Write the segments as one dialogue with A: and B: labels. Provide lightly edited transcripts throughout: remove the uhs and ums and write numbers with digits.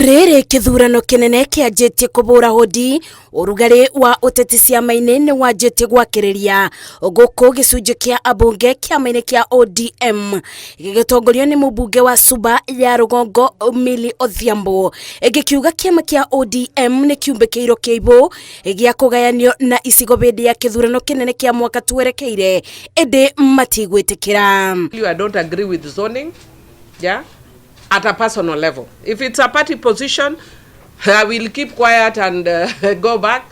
A: Rĩrĩ kĩthurano kĩnene kĩanjĩtie kũbũra hũndi, ũrugarĩ wa ũteti ciama-inĩ nĩ wanjĩtie gwakĩrĩria gũkũ gĩcunjĩ kĩa ambunge kĩama-inĩ kĩa ODM gĩgĩtongorio nĩ mũmbunge wa Suba ya rũgongo Millie Odhiambo gĩkiuga kĩama kĩa ODM nĩ kĩumbĩkĩirwo kĩimũ gĩa kũgayanio na icigo hĩndĩ ya kĩthurano kĩnene kĩa mwaka twerekeire ĩndĩ matigwĩtĩkĩra.
B: I don't agree with zoning, yeah, at a personal level. If it's a party position, I will keep quiet and go back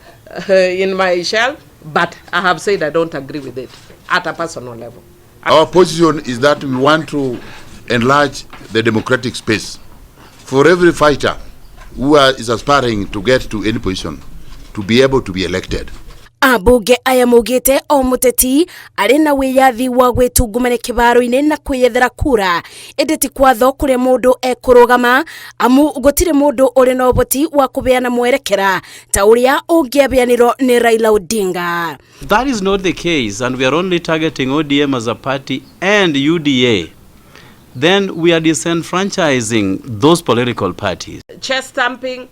B: in my shell, but I have said I don't agree with it at a personal level.
C: Our position is that we want to enlarge the democratic space for every fighter who is aspiring to get to any position to be able to be elected.
A: Ambunge aya maugĩte o mũteti arĩ na wĩyathi wa gwĩtungumania kĩbaro-inĩ na kwĩyethera kura ĩndĩ ti kwatho kũrĩa mũndũ ekũrũgama amu gũtirĩ mũndũ ũrĩ na ũhoti wa kũbeana mwerekera ta ũrĩa ũngĩabeanirwo nĩ Raila Odinga.
D: That is not the case, and we are only targeting ODM as a party and UDA. Then we are disenfranchising those political parties.
B: Chest thumping,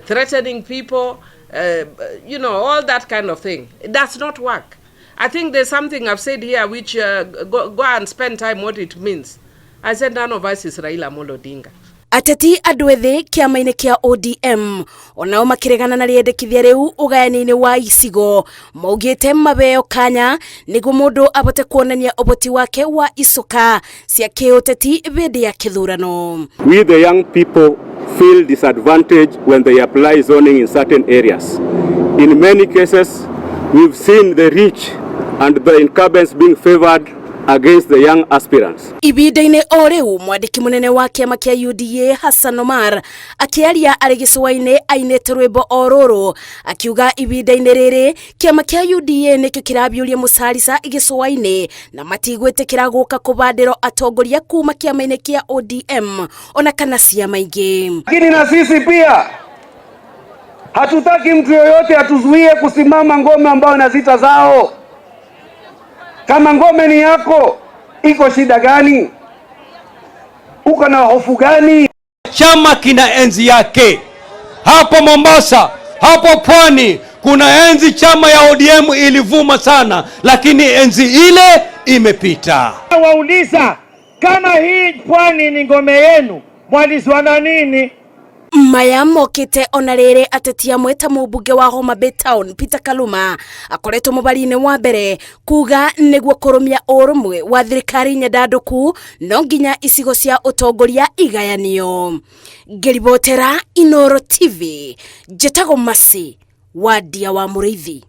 B: threatening people, all that kind of thing. It does not work. I think there's something I've said here which go and spend time what it means. I said none of us is Raila Amolo Odinga.
A: Ateti andũ ethĩ kĩama-inĩ kĩa ODM onao makĩregana na rĩendekithia rĩu ũgayani-inĩ wa icigo maugĩte mabeo kanya nĩguo mũndũ abote kuonania ũhoti wake wa icoka cia kĩũteti hĩndĩ ya kĩthurano.
E: We the young people feel disadvantaged when they apply zoning in certain areas. In many cases, we've seen the rich and the incumbents being favored against the young aspirants.
A: Ibinda-inĩ o rĩu mwandĩki mũnene wa kĩama kĩa UDA Hassan Omar akĩaria arĩ gĩcũa-inĩ ainĩte rwĩmbo o rũrũ akiuga ibinda-inĩ rĩrĩ kĩama kĩa UDA nĩkĩo kĩrabiũria mũcarica gĩcũa-inĩ na matigwĩtĩkĩra gũka kũbandĩrwo atongoria kuma kĩama-inĩ kĩa ODM ona kana ciama ingĩ.
F: Lakini na sisi pia hatutaki mtu yoyote atuzuie kusimama ngome ambayo na zita zao. Kama ngome ni yako, iko shida gani? Uko na hofu gani?
G: Chama kina enzi yake. Hapo Mombasa, hapo Pwani kuna enzi chama ya ODM ilivuma sana, lakini enzi ile imepita.
H: Wauliza kama hii pwani ni ngome yenu, mwalizwana nini?
A: Maya mokite ona rĩrĩ ateti amwe ta mũmbunge wa Homa Bay Town Peter Kaluma akoretwo mũbari-inĩ wa mbere kuga nĩguo kũrũmia ũrũmwe wa thirikari nyandandũku no nginya icigo cia ũtongoria igayanio. Ngĩribotera Inooro TV njĩtagwo Mercy Wandia wa Mũrĩithi.